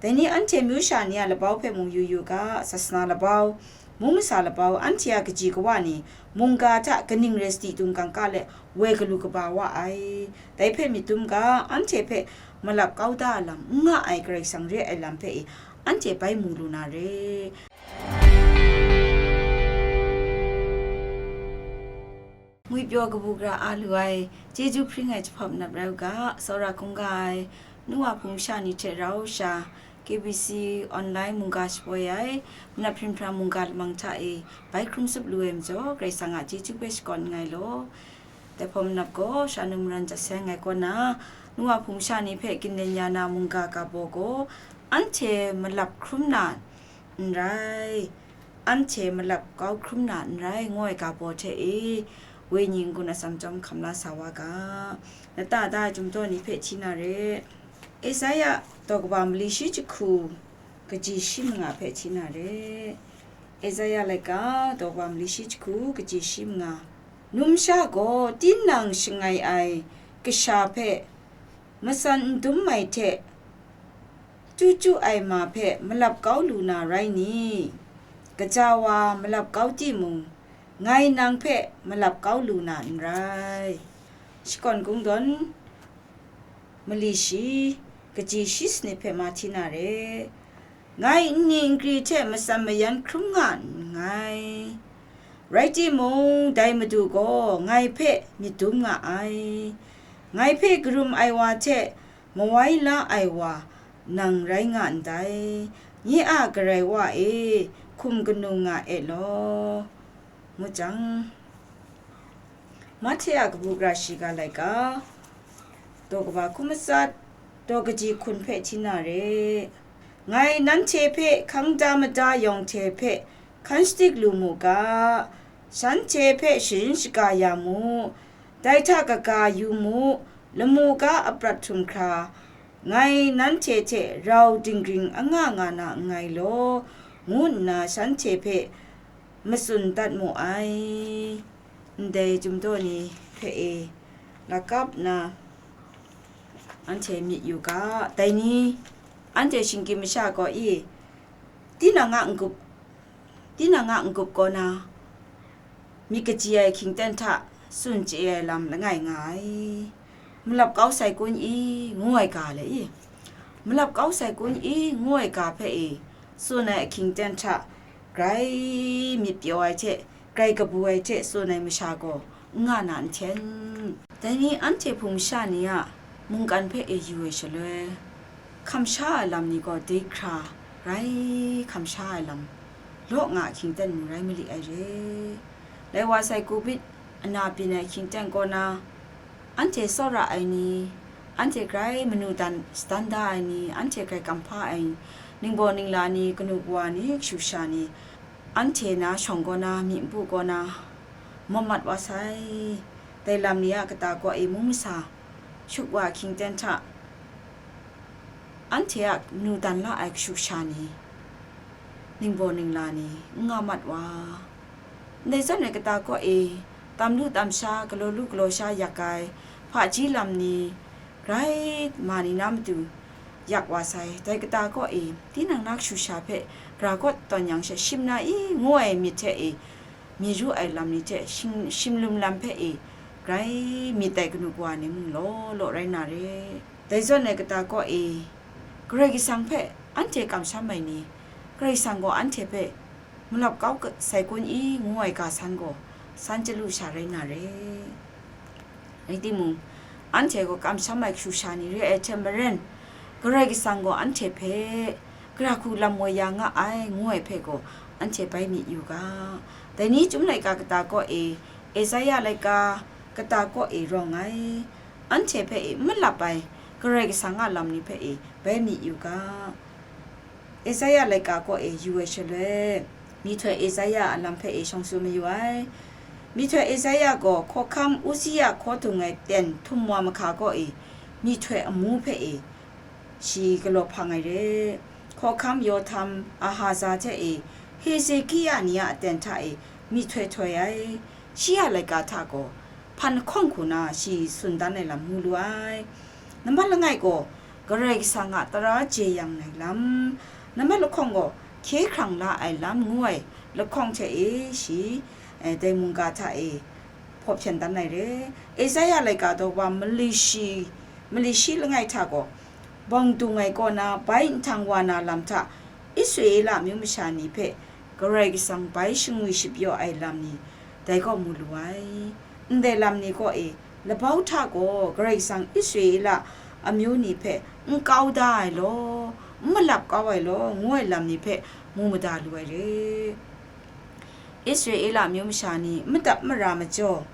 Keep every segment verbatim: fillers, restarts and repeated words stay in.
Dai ni anhte myu sha ni a labau hpe mung yu yu ga, sasana labau, mung masa labau, anhte a kaji kawa ni mungga hta kaning rai sadi dung kangka let woi galu kaba wa ai. Dai hpe myit dum ga, anhte hpe malap kau da ai lam n nga ai Karai Kasang re ai lam hpe e, anhte bai mu lu na re. Ngwipyaw kabu gara a lu ai, chyeju hpring ai jahpawt manap rai u ga, tsawra hkungga ai, nu wa hpung sha ni hte rau sha, K B C online mungga shapoi ai, manap hpring hpra mungga lamang hta e, bai hkrum tsup lu ai majaw, Karai Kasang a chyeju hpe shakawn nngai law. Dai hpawt manap gaw, sha nu maran ja seng ai kaw na, nu wa hpung sha ni hpe ginlen ya na mungga ga baw gaw, anhte malap hkrum na n rai, anhte malap kau hkrum na n rai, ngu ai ga baw hte e, wenyi n-gun atsam chyawm hkam la sa wa ga. Lata da ai chyum daw ni hpe hti na re. Esaia daw kaba mali shi jahku, kaji shi manga hpe hti na re. Esaia laika daw kaba mali shi jahku, kaji shi manga. Numsha gaw tinang shangai ai kasha hpe matsan n dum ai hte, chyu chyu ai ma hpe malap kau lu na rai ni? Kaja wa malap kau timung, ngai nang hpe malap kau lu na n rai. Shakawn Kungdawn mali shi, kaji shi sanit hpe ma hti na re. Ngai nni nkri hte matsan mayan hkrum nga nngai. Rai timung, dai Madu gaw ngai hpe myit dum nga ai. Ngai hpe karum ai wa hte mawai la ai wa nang rai nga ndai. Nye a Karai Wa e, hkum kanu nga e law, ngu jang, Mahte a kabu gara shiga laika, daw kaba hku matsat, daw kaji hkun hpe hti na re. Ngai nanhte hpe hkang da mada yawng hte hpe hkan shadik lu mu ga, shanhte hpe sharin shaga ya mu, dai hta kaga yu mu, lamu ga aprat htum hkra, ngai nanhte hte rau dinggring anga nga na nngai law, ngu nna shanhte hpe matsun dat mu ai. Ndai chyum daw ni hpe e lakap nna anhte myit yu ga, dai ni anhte shinggyim masha gaw i, tinang a n-gup, tinang a n-gup kaw na myit kaji ai hkying ten hta tsun chye ai lam langai nga ai. Malap kau sai kun i, ngu ai ga le i, malap kau sai kun i, ngu ai ga hpe e, tsun ai ahkying ten hta, grai myit pyaw ai hte, grai kabu ai hte tsun ai masha gaw n nga na n hten. Dai ni anhte hpung masha ni a mungkan hpe e yu ai shaloi, hkam sha ai lam ni gaw dai hkra rai hkam sha ai lam, law nga ahkying ten mung rai mali ai re. Lai wa sai Covid ana byin ai hkying ten kaw na, anhte tsawra ai ni, anhte grai manu dan sadan da ai ni, anhte grai kamhpa ai ningbaw ningla ni, kanu kawa ni, kashu kasha ni, anhte na shawng kaw na, myi npu kaw na, mat mat wa sai. Dai lam ni a kata kaw e mung masa, shuk wa ahkying ten hta, anhte a nu dan la ai kashu kasha ni, ningbaw ningla ni, n nga mat wa. Ndai zawn ai kata kaw e, tam lu tam sha, galaw lu galaw sha yak ai, hpaji lam ni, grai ma ni na matu yak wa sai. Dai kata kaw e, tinang na kashu kasha hpe gara gawt tawn yang she shim na i, ngu ai myit hte e, myi ru ai lam ni hte shing-, shim lum lam hpe e, grai myit ai kanu kawa ni mung law law rai na re. Dai zawn ai kata kaw e, Karai Kasang hpe anhte kamsham ai ni, Karai Kasang gaw anhte hpe malap kau ka-, sai kun i, ngu ai ga san gaw, san chyalu sha rai na re. Rai timung, anhte gaw kamsham ai kashu kasha ni re ai hte maren, Karai Kasang gaw anhte hpe, gara hku lam woi ya nga ai, ngu ai hpe gaw, anhte bai myit yu ga. Dai ni chyum laika kata kaw e, Esaia laika kata kaw e rawng ai, anhte hpe e n malap ai, Karai Kasang a lam ni hpe e bai myit yu ga. Esaia laika kaw e yu ai shaloi, myihtoi Esaia a lam hpe e shawng tsun mayu ai. Myihtoi Esaia gaw hkawhkam Uzia hkaw dung ai ten htum wa mahka kaw e, myihtoi amu hpe e shi galaw hpang ai re. Hkawhkam Yohtam, Ahaza hte e, Hezekia ni a aten hta e myihtoi htoi ai. Shi a laika hta gaw hpan ahkawng hku na shi tsun dan ai lam mu lu ai. Nambat langai gaw, Karai Kasang a tara jeyang ai lam, nambat lahkawng gaw hkye hkrang la ai lam ngu ai lahkawng hte e shi, eh, dai mungga hta e hpaw hpyan dan ai re. Esaia laika daw wa mali shi, mali shi langai hta gaw, bawng dung ai kaw na bai nhtang wa na lam hta, Israela amyu masha ni hpe Karai Kasang bai shangwi shapyaw ai lam ni, dai gaw mu lu ai. Ndai lam ni kaw e, labau hta gaw Karai Kasang Israela amyu ni hpe n kau da ai law, n malap kau ai law, ngu ai lam ni hpe mu mada lu ai re. Israela amyu masha ni n madap mara majaw,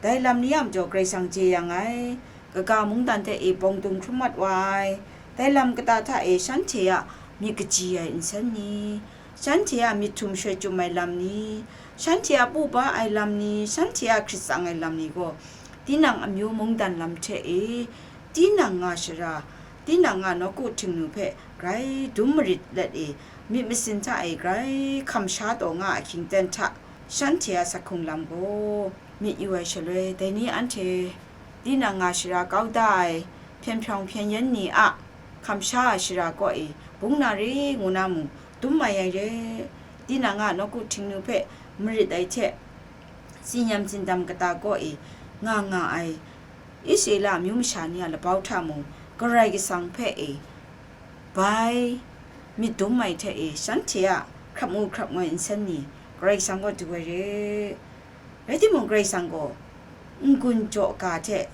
dai lam ni a majaw Karai Kasang jeyang ai, kaga mungdan hte e bawng dung hkrum mat wa ai, dai lam kata hta e shanhte a myit kaji ai nsen ni, shanhte a myit htum shoi chyum ai lam ni, shanhte a puba ai lam ni, shanhte a hkrit tsang ai lam ni gaw, tinang amyu mungdan lam hte e, tinang nga shara, tinang nga nawku htingnu hpe grai dum marit let e, myit masin hta e grai hkam sha taw nga ahkying ten hta, shanhte a sak hkrung lam gaw myit yu ai shaloi, dai ni anhte tinang nga shara kau da ai hpyen hprawng hpyen yen ni a hkam sha ai shara kaw e bung na re ngu na mung dum mai ai re. Tinang a nawku htingnu hpe marit ai hte, tsinyam tsindam kata kaw e nga nga ai Israela amyu masha ni a labau hta mung, Karai Kasang hpe e bai myit dum ai hte e, shanhte a hkrap ngu hkrap ngoi nsen ni Karai Kasang kaw du ai re. Rai timung, Karai Kasang gaw n-gun jaw ga hte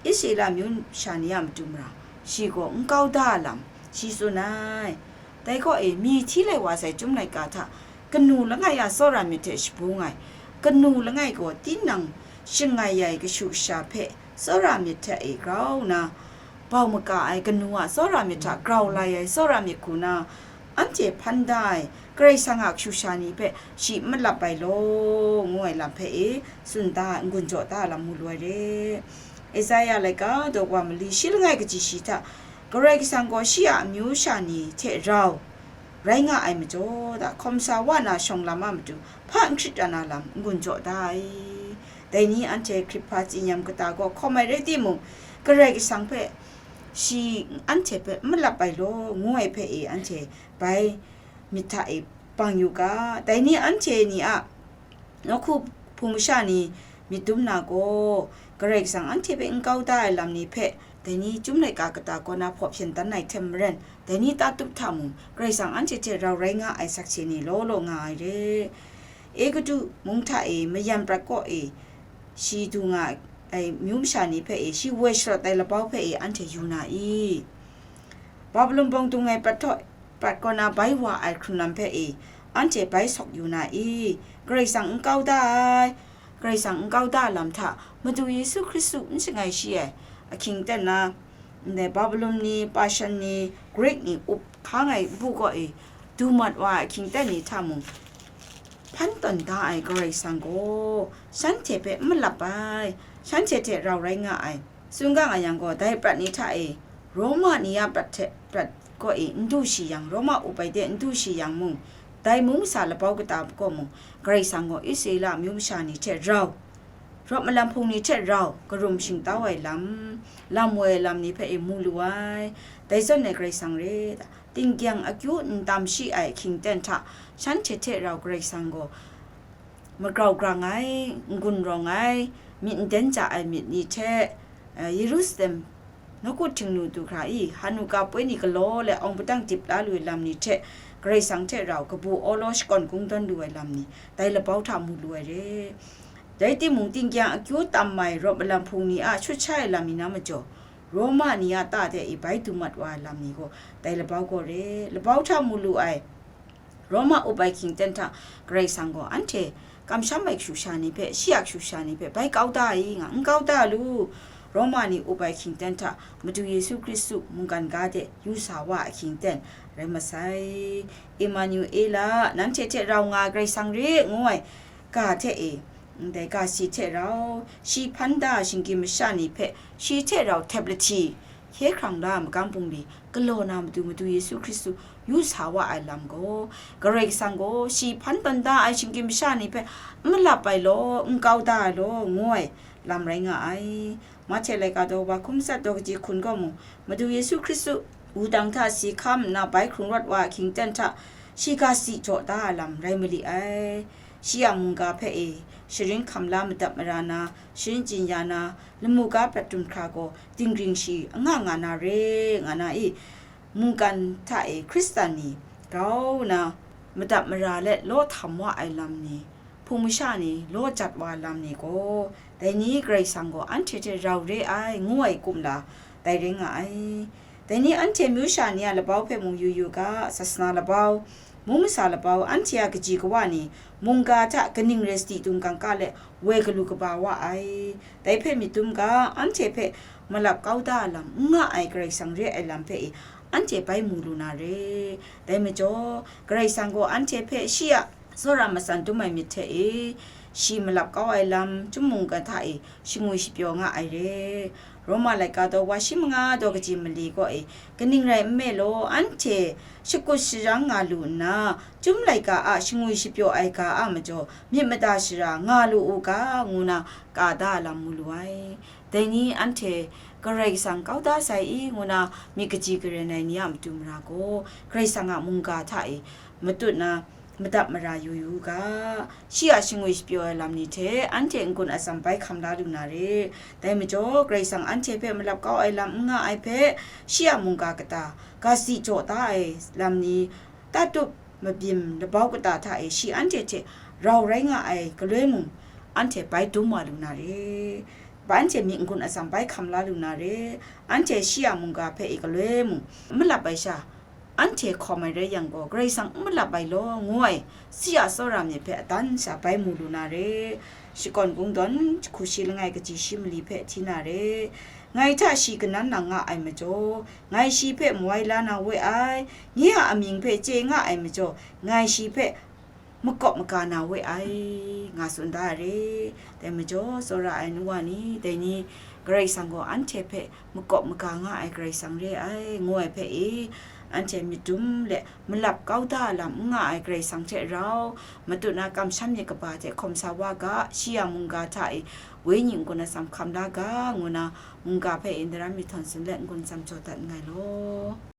Israela amyu masha ni a matu mara, shi gaw n kau da lam, shi tsun ai. Dai kaw e, mi hti lai wa sai Chyum laika hta kanu langai a tsawra myit hte shabung ai, kanu langai gaw tinang shangai ai kashu kasha hpe tsawra myit hte e grau nna, bau maka ai kanu a tsawra myit hta grau lai ai tsawra myit hku na, anhte hpan da ai Karai Kasang a kashu kasha ni hpe shi n malap ai law, ngu ai lam hpe e tsun da, n-gun jaw da lam mu lu ai re. Esaia laika daw wa mali shi langai kaji shi hta, Karai Kasang gaw shi a amyu sha ni hte rau rai nga ai majaw, da hkawm sa wa na shawng lam a matu hpa n hkrit ra na lam n-gun jaw da ai. Dai ni anhte hkrit hpa tsinyam kata gaw hkawm ai rai timung, Karai Kasang hpe shi anhte hpe n malap ai law, ngu ai hpe e anhte bai myit hta e bang yu ga. Dai ni anhte ni a nawku hpung masha ni myit dum na gaw, Karai Kasang anhte hpe n kau da ai lam ni hpe, dai ni Chyum laika kata kaw na hpaw hpyen dan ai hte maren, dai ni ta tup hta mung, Karai Kasang anhte hte rau rai nga ai sakse ni law law nga ai re. Egutu mung hta e mayan prat kaw e shi du nga ai myu masha ni hpe e, shi woi sharawt ai labau hpe e anhte yu na i? Babilon bawng dung ai prat htaw, prat kaw na bai wa ai hkrun lam hpe e, anhte bai sawk yu na i? Karai Kasang n kau da ai, Karai Kasang n kau da lam hta, Madu Yesu Hkristu n shangai shi ai ahkying ten na, ndai Babilon ni, Pashan ni, Grik ni up hkang ai npu kaw e du mat wa ai ahkying ten ni hta mung, hpan tawn da ai Karai Kasang gaw, shanhte hpe n malap ai, shanhte hte rau rai nga ai. Tsun ga nga yang gaw, dai prat ni hta e, Roma ni a prat hte, prat kaw e n du shi yang, Roma up ai de n du shi yang mung, dai mung masa labau kata kaw mung, Karai Kasang gaw Israela amyu masha ni hte rau, rawt malam hpung ni hte rau, karum shingtau ai lam, lam woi ai lam ni hpe e mu lu ai. Dai zawn e Karai Kasang re, tinggyang akyu n tam shi ai ahkying ten hta, shanhte hte rau Karai Kasang gaw, magrau grang ai, n-gun rawng ai, myit n den ja ai myit ni hte, eh, Yerusalem nawku htingnu du hkra i, Hanuka poi ni galaw let awng padang dip la lu ai lam ni hte, Karai Kasang hte rau kabu awlaw shakawn kungdawn lu ai lam ni, dai labau hta mu lu ai re. Rai timung, tinggyang akyu tam ai rawt malam hpung ni a shut sha ai lam mi na majaw, Roma ni a ta de i bai du mat wa ai lam ni gaw, dai labau gaw re. Labau hta mu lu ai, Roma up ai ahkying ten hta Karai Kasang gaw anhte kamsham ai kashu sha ni hpe, shi a kashu sha ni hpe bai kau da ai nga, n kau da lu. Roma ni up ai ahkying ten hta Madu Yesu Hkristu mungkan ga de yu sa wa ahkying ten rai masai. Emanuela, nanhte hte rau nga ai Karai Kasang re, ngu ai ga hte e, ndai ga si hte rau, shi hpan da ai shinggyim masha ni hpe shi hte rau htep lahti, hkye hkrang la ai magam bungli galaw na matu, Madu Yesu Hkristu yu sa wa ai lam gaw, Karai Kasang gaw shi hpan tawn da ai shinggyim masha ni hpe n malap ai law, n kau da ai law, ngu ai lam rai nga ai. Mahte laika daw wa hkum tsat daw kaji hkun gaw mung, Madu Yesu Hkristu wudang hta si hkam nna bai hkrung rawt wa a hkying ten hta shi ga si jaw da a lam rai mali ai. Shi a mungga hpe e, sharin hkam la madap mara na, sharin chyin ya na, lamu ga pat dum hkra gaw, dinggring shi anga nga na re, nga na i, mungkan hta e Hkristan ni grau nna madap mara let law htam wa ai lam ni, hpung masha ni law jat wa lam ni gaw, dai ni Karai Kasang gaw anhte hte rau re ai, ngu ai kumla, dai rai nga ai. Dai ni anhte myu sha ni a labau hpe mung yu yu ga, sasana labau, mung masa labau, anhte a kaji kawa ni, mungga hta kaning rai sadi dung kangka let woi galu kaba wa ai. Dai hpe myit dum ga, anhte hpe malap kau da a lam n nga ai Karai Kasang re ai lam hpe e, anhte bai mu lu na re. Dai majaw, Karai Kasang gaw anhte hpe shi a tsawra matsan dum ai myit hte e, shi malap kau ai lam, chyum mungkan hta e, shingwi shapyaw nga ai re. Roma laika daw wa shi manga daw kaji mali gaw e, kaning rai nme law, anhte shakut sharang nga lu nna, chyum laika a shingwi shapyaw ai ga a majaw, myit mada shara nga lu u ga, ngu na ka da lam mu lu ai. Dai ni anhte Karai Kasang kau da sai i, ngu na myit kaji karen ai ni a matu mara gaw, Karai Kasang a mungga hta e matut na, madap mara yu yu ga, shi a shingwi shapyaw ai lam ni hte anhte n-gun atsam bai hkam la lu na re. Dai majaw, Karai Kasang anhte hpe malap kau ai lam n nga ai hpe, shi a mungga kata, ga si jaw da ai lam ni, tatup mabyin labau kata hta e shi anhte hte rau rai nga ai galoi mung, anhte bai dum wa lu na re. Ba anhte myit n-gun atsam bai hkam la lu na re. Anhte shi a mungga hpe i galoi mung, n malap ai sha, anhte hkawm ai rai yang gaw, Karai Kasang n malap ai law, ngu ai, si a tsawra myit hpe adan sha bai mu lu na re. Shakawn Kungdawn jahku shi langai kaji shi mali hpe hti na re. Ngai hta shi kanan nang nga ai majaw, ngai shi hpe mawai la na we ai, nye a amying hpe chye nga ai majaw, ngai shi hpe makawp maga na we ai, nga tsun da ai re. Dai majaw, tsawra ai nu wa ni, dai ni, Karai Kasang gaw anhte hpe makawp maga nga ai Karai Kasang re ai, ngu ai hpe e, anhte myit dum let malap kau da lam n nga ai Karai Kasang hte rau, matut na kamsham myit kaba hte hkawm sa wa ga, shi a mungga hta e, wenyi n-gun atsam hkam la ga, ngu na, mungga hpe e ndaram myit htawn tsun let n-gun atsam jaw dat nngai law.